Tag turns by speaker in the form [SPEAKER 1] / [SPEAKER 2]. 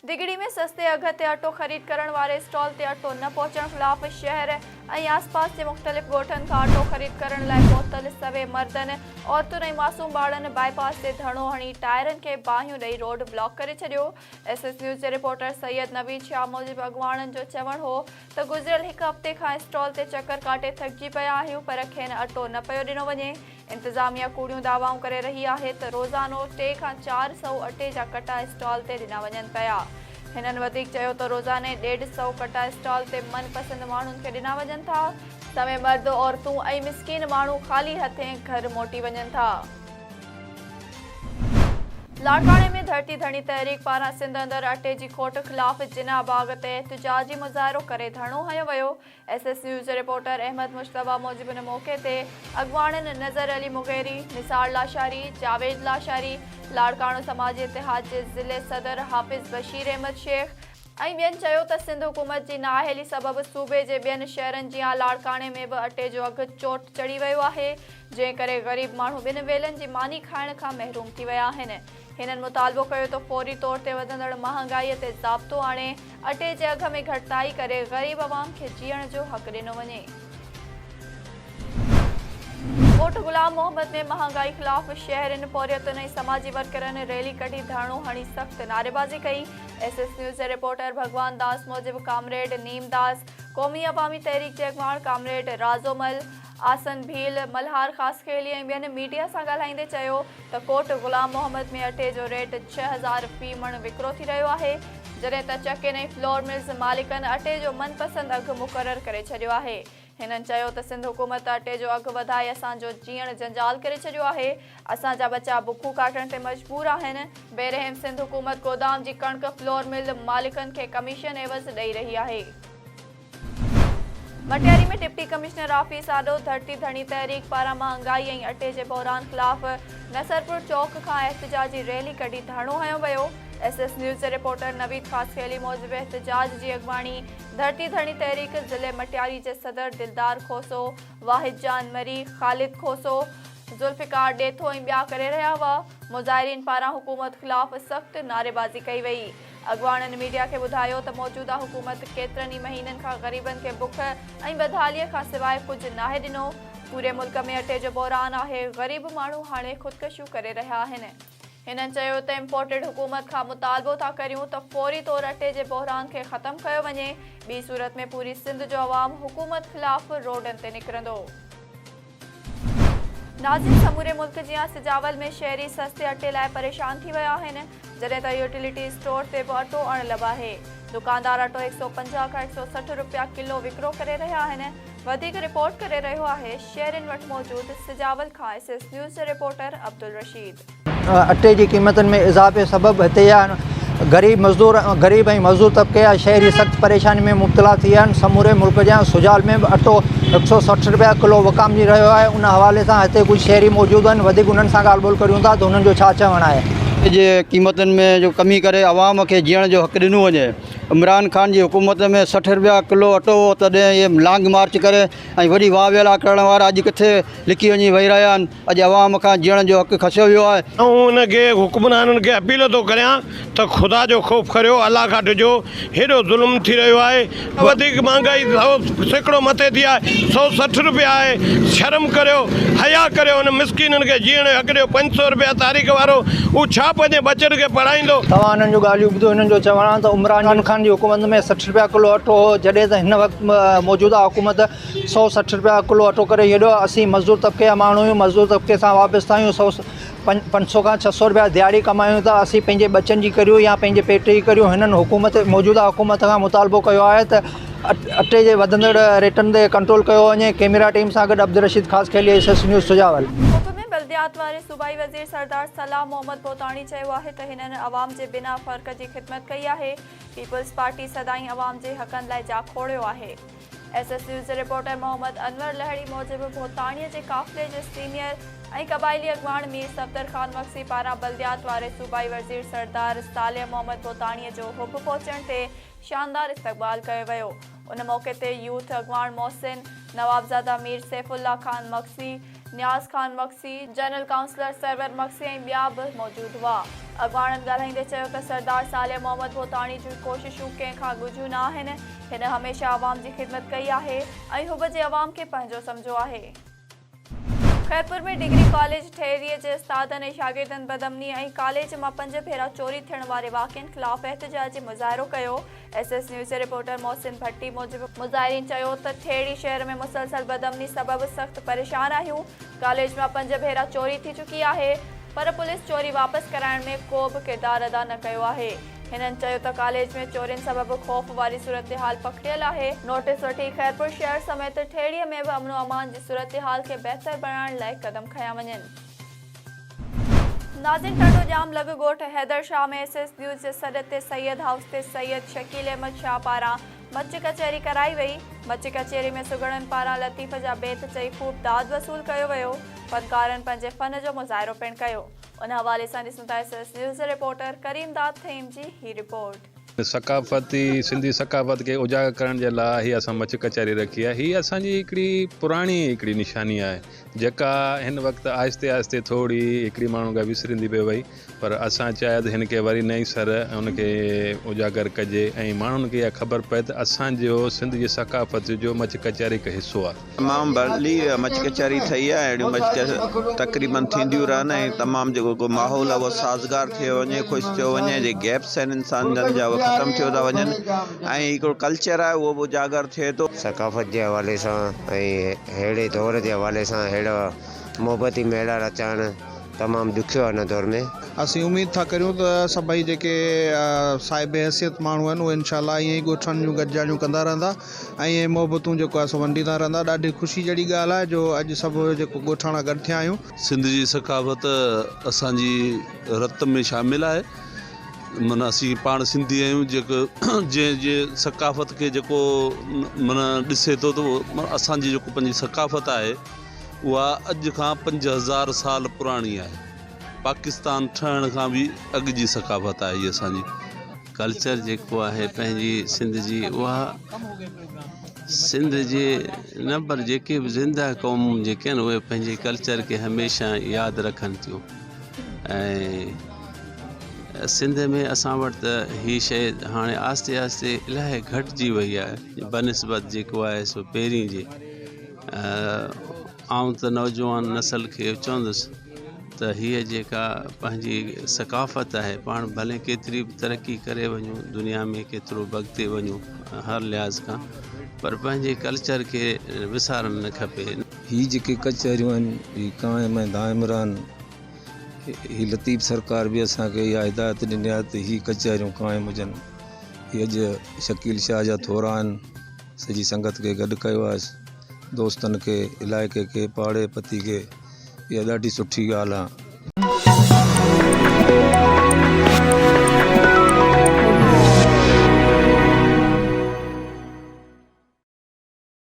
[SPEAKER 1] ڊگهڙي ۾ سستي اگهه تي اٽو خريد ڪرڻ واري اسٽال تي اٽو نه پهچڻ خلاف شهر ۽ آسپاس جي مختلف ڳوٺن کان اٽو خريد ڪرڻ لاء پهتل سوين مردن، عورتن ۽ معصوم ٻارڙن بائي پاس تي ڌرڻو هڻي ٽائرن کي باهيون ڏئي روڊ بلاڪ ڪري ڇڏيو. ايس ايس نيوز جي رپورٽر سيد نويد شاهه موجب اڳواڻن جو چوڻ هو ته گذريل هڪ هفتي کان اسٽال تي چڪر ڪاٽي ٿڪجي پيا آهيون پر کين اٽو نه پيو ڏنو وڃي. انتظاميا ڪوڙيون دعوائون ڪري رهي آهي ته روزانو ٽي کان 400 اٽي جا ڪٽا اسٽال تي ڏنا وڃن پيا. هنن وڌيڪ چيو ته روزاني ڏيڍ سئو ڪٽا اسٽال تي من پسند ماڻهن کي ڏنا وڃن ٿا. سوين مرد، عورتون ۽ مسڪين ماڻهو خالي هٿين گهر موٽي وڃن ٿا. لاڙڪاڻي ۾ ڌرتي ڌڻي تحريڪ پاران سنڌ اندر اٽي جي کوٽ خلاف جناح باغ تي احتجاجي مظاهرو ڪري ڌرڻو هنيو ويو. ايس ايس نيوز جي رپورٽر احمد مجتبيٰ موجب ان موقعي تي اڳواڻن نظر علي مغيري، نثار لاشاري، جاويد لاشاري، لاڙڪاڻو سماجي اتحاد جي ضلعي صدر حافظ بشير احمد شيخ ۽ ٻين چيو ته سنڌ حڪومت جي نااهلي سبب صوبي جي ٻين شهرن جيان لاڙڪاڻي ۾ به اٽي جو اگهه چوٽ چڙهي ويو آهي جنهن ڪري غريب ماڻهو ٻن ويلن جي ماني کائڻ کان محروم ٿي ويا آهن. هنن مطالبو ڪيو ته فوري طور تي وڌندڙ مهانگائي تي ضابطو آڻي اٽي جي اگهه ۾ گهٽتائي ڪري غريب عوام کي جيئڻ جو حق ڏنو وڃي. ڳوٺ غلام محمد ۾ مهانگائي خلاف شهرين، پورهيتن ۽ سماجي ورڪرن ريلي ڪڍي ڌرڻو هڻي سخت نعريبازي ڪئي. ايس ايس نيوز جي رپورٽر ڀڳوان داس موجب ڪامريڊ نيم داس، قومي عوامي تحريڪ جي اڳواڻ ڪامريڊ رازو مل، آسن ڀيل، ملهار خاصخيلي ۽ ٻين ميڊيا سان ڳالهائيندي چيو ته ڪوٽ غلام محمد ۾ اٽي جو ريٽ 6000 في مڻ وڪرو ٿي رهيو آهي، جڏهن ته چڪين ۽ فلور ملز مالڪن اٽي جو من پسند اگهه مقرر ڪري ڇڏيو آهي. هنن چيو ته سنڌ حڪومت اٽي جو اگهه وڌائي اسان جو جيئڻ جنجال ڪري ڇڏيو آهي، اسان جا ٻچا بکون ڪاٽڻ تي مجبور آهن، بي رحم سنڌ حڪومت گودام جي ڪڻڪ فلور مل مالڪن کي ڪميشن عيوض ڏئي رهي آهي. مٽياري ۾ ڊپٽي ڪمشنر آفيس آڏو ڌرتي ڌڻي تحريڪ پاران مهانگائي ۽ اٽي جي بحران خلاف نصرپور چوڪ کان احتجاجي ريلي ڪڍي ڌرڻو هنيو ويو. ايس ايس نيوز جي رپورٽر نويد خاصخيلي موجب احتجاج جي اڳواڻي ڌرتي ڌڻي تحريڪ ضلعي مٽياري جي صدر دلدار کوسو، واحد جان مري، خالد کوسو، ذوالفقار ڏيٿو ۽ ٻيا ڪري رهيا هئا. مظاهرين پاران حڪومت خلاف سخت نعريبازي ڪئي وئي. اڳواڻن ميڊيا کي ٻڌايو ته موجوده حڪومت ڪيترن ئي مهينن کان غريبن کي بک ۽ بدحالي کان سواء ڪجهه ناهي ڏنو، پوري ملڪ ۾ اٽي جو بحران آهي، غريب ماڻهو هاڻي خودڪشيون ڪري رهيا آهن. هنن چيو ته امپورٽيڊ حڪومت کان مطالبو ٿا ڪريون ته فوري طور اٽي جي بحران کي ختم ڪيو وڃي، ٻي صورت ۾ پوري سنڌ جو عوام حڪومت خلاف روڊن تي نڪرندو. ناظم سموري ملڪ جيان سجاول ۾ شهري سستي اٽي لاء پريشان ٿي ويا آهن، جڏهن ته يوٽيلٽي اسٽور تي به اٽو اڻلڀ آهي، دڪاندار اٽو 150 کان 160 رپيا ڪلو وڪرو ڪري رهيا آهن، وڌيڪ رپورٽ ڪري رهيو آهي شهرين وٽ موجود سجاول کان ايس ايس نيوز جو رپورٽر عبدالرشيد.
[SPEAKER 2] اٽي جي قيمتن ۾ اضافي سبب هتي جا غريب مزدور غريب ۽ مزدور طبقي جا شهري سخت پريشاني ۾ مبتلا ٿي ويا آهن سموري ملڪ جيان سجال ۾ به اٽو 160 رپيا ڪلو وڪامجي رهيو آهي ان حوالي سان هتي ڪجهه شهري موجود آهن وڌيڪ انهن سان ڳالهه ٻولهه ڪريون ٿا ته انهن جو ڇا چوڻ آهي.
[SPEAKER 3] اٽي جي قيمتن ۾ جو ڪمي ڪري عوام کي جيئڻ جو حق ڏنو وڃي عمران خان جي حڪومت ۾ 60 رپيا ڪلو اٽو هو تڏهن اهي لانگ مارچ ڪري ۽ وڏي واء ويلا ڪرڻ وارا اڄ ڪٿي لڪي وڃي ويهي رهيا آهن اڄ عوام کان جيئڻ جو حق کسيو ويو آهي.
[SPEAKER 4] آئون ان کي حڪمرانن کي اپيل ٿو ڪريان ته خدا جو خوف ڪريو الله کان ڊڄو هيڏو ظلم ٿي رهيو آهي وڌيڪ مهانگائي 100% مٿي ٿي آهي 160 رپيا آهي شرم ڪريو حيا ڪريو ان مسڪينن کي جيئڻ جو حق ڏيو 500 رپيا تاريخ وارو هو ڇا پنهنجي ٻچن کي پڙهائيندو.
[SPEAKER 2] توهان انهن جون ڳالهيون ٻڌو هنن جو چوڻ آهي ته عمران خان جي حڪومت ۾ 60 رپيا ڪلو اٽو هو جڏهن ته هن وقت موجوده حڪومت 160 رپيا ڪلو اٽو ڪري ڇڏيو آهي اسين مزدور طبقي جا ماڻهو آهيون مزدور طبقي سان وابسته آهيون سو 500 کان 600 رپيا ديهاڙي ڪمايون ٿا اسين پنهنجي ٻچن جي ڪريون يا پنهنجي پيٽ جي ڪريون هنن حڪومت موجوده حڪومت کان مطالبو ڪيو آهي ته اٽي جي وڌندڙ ريٽن تي ڪنٽرول ڪيو وڃي ڪيميرا ٽيم سان گڏ Abdul Rasheed Khaskheli S S news Sujawal.
[SPEAKER 1] Hub ۾ بلديات واري صوبائي وزير سردار صلاح محمد ڀوتاڻي چيو آهي ته هنن عوام جي بنا فرق جي خدمت ڪئي آهي، پيپلز پارٽي سدائين عوام جي حقن لاء جاکوڙيو آهي. ايس ايس نيوز جي رپورٽر محمد انور لهڙي موجب ڀوتاڻي جي قافلي جي سينيئر ۽ قبائلي اڳواڻ مير صفدر خان مگسي پاران بلديات واري صوبائي وزير سردار صالح محمد ڀوتاڻي جو حب پهچڻ تي شاندار استقبال ڪيو ويو. ان موقعي تي يوٿ اڳواڻ محسن، نوابزاده مير سيف الله خان مگسي، نياز خان مگسي، جنرل ڪائونسلر سرور مگسي ۽ ٻيا به موجود هئا. اڳواڻن ڳالهائيندي چيو ته سردار صالح محمد ڀوتاڻي جون ڪوششون ڪنهن کان ڳجهيون نه آهن، هن هميشه عوام جي خدمت ڪئي آهي ۽ حب جي عوام کي پنهنجو سمجهيو آهي. خيرپور ۾ ڊگري ڪاليج ٺيڙهي جي استادن ۽ شاگردن بدامني ۽ ڪاليج مان پنج ڀيرا چوري ٿيڻ واري واقعن خلاف احتجاجي مظاهرو ڪيو. ايس ايس نيوز جي رپورٽر محسن ڀٽي موجب مظاهرين چيو ته ٺيڙهي شهر ۾ مسلسل بدامني سبب سخت پريشان آهيون، ڪاليج مان پنج ڀيرا چوري ٿي چڪي آهي پر پوليس چوري واپس ڪرائڻ ۾ ڪو به ڪردار ادا نه ڪيو آهي. هنن چيو ته ڪاليج ۾ چورين سبب خوف واري صورتحال پکڙيل آهي، نوٽيس وٺي خيرپور شهر سميت ٺيڙهي ۾ به امن و امان جي صورتحال کي بهتر بڻائڻ لاء قدم کنيا وڃن. ناظم ٽنڊو ڄام لڳ ڳوٺ Haider Shah ۾ S S news جي سڏ تي سيد هائوس تي سيد شڪيل احمد شاهه پاران مچ ڪچهري ڪرائي وئي، مچ ڪچهري ۾ سگهڙن پاران لطيف جا بيت چئي خوب داد وصول ڪيو ويو، فنڪارن پنهنجي فن جو مظاهرو پڻ ڪيو. ان حوالي سان ڏسون ٿا ايس ايس نيوز جي رپورٽر ڪريم داد ٿهيم جي هي رپورٽ.
[SPEAKER 5] ثقافتي سنڌي ثقافت کي اجاگر ڪرڻ جي لاء هي اسان مچ ڪچهري رکي آهي هي اسان جي هڪڙي پراڻي هڪڙي نشاني آهي جيڪا هن وقت آهستي آهستي ٿوري هڪڙي ماڻهو کان وسرندي پئي وئي پر اسان چاهيو ته هن کي وري نئين سر ان کي اجاگر ڪجي ۽ ماڻهن کي اها خبر پئي ته اسان جو سنڌ جي ثقافت جو مچ ڪچهري هڪ حصو آهي.
[SPEAKER 6] تمام ڀلي مچ ڪچهري ٿئي آهي اهڙيون مچ تقريبن ٿينديون رهن ۽ تمام جيڪو ڪو ماحول آهي اهو سازگار ٿيو وڃي خوش ٿيو وڃي جي گيپس آهن انسانن جا اهي ختم ٿيو ٿا وڃن ۽ هڪڙو ڪلچر آهي اهو به اجاگر ٿئي ٿو.
[SPEAKER 7] ثقافت جي حوالي سان ۽ ههڙي دور جي حوالي سان ههڙا محبتي ميڙا رچائڻ تمام ڏکيو آهي هن دور ۾.
[SPEAKER 8] اسين اميد ٿا ڪريون ته سڀئي جيڪي صاحب حيثيت ماڻهو آهن اهي انشاء الله ائين ئي ڳوٺن جون گڏجاڻيون ڪندا رهندا ۽ ائين محبتون جيڪو آهي سو ونڊيندا رهندا. ڏاڍي خوشي جهڙي ڳالهه آهي جو اڄ سڀ جيڪو ڳوٺاڻا گڏ ٿيا آهيون.
[SPEAKER 9] سنڌ جي ثقافت اسان جي رت ۾ شامل آهي معنيٰ اسين پاڻ سنڌي آهيون جيڪو جنهن جي ثقافت کي جيڪو معنيٰ ڏسي ٿو ته اسان جي جيڪو پنهنجي ثقافت آهي اها اڄ کان 5000 سال پراڻي آهي پاڪستان ٺهڻ کان به اڳ جي ثقافت آهي هي اسان جي.
[SPEAKER 10] ڪلچر جيڪو آهي پنهنجي سنڌ جي اها سنڌ جي نه پر جيڪي به زنده قومون جيڪي آهن اهي پنهنجي ڪلچر کي هميشه ياد رکن ٿيون ۽ سنڌ ۾ اسان وٽ ته هي شي هاڻي آهستي آهستي الاهي گهٽجي وئي آهي بنسبت جيڪو آهي سو پهرين جي آئون ته نوجوان نسل کي چوندس ته هيء جيڪا پنهنجي ثقافت آهي پاڻ ڀلي ڪيتري به ترقي ڪري وڃون دنيا ۾ ڪيترو به اڳتي وڃون هر لحاظ کان پر پنهنجي ڪلچر کي وسارڻ نه کپي.
[SPEAKER 11] هي جيڪي ڪچهريون آهن هي قائم ۽ دائم رهن. هي لطيف سرڪار به اسان کي اها هدايت ڏني آهي ته هي ڪچهريون قائم هجن. هي اڄ شڪيل شاهه جا ٿورا آهن سڄي سنگت کي گڏ ڪيو آهي دوستن کي علائقي کي پاڙي پتي کي. اها ڏاڍي سٺي ڳالهه آ.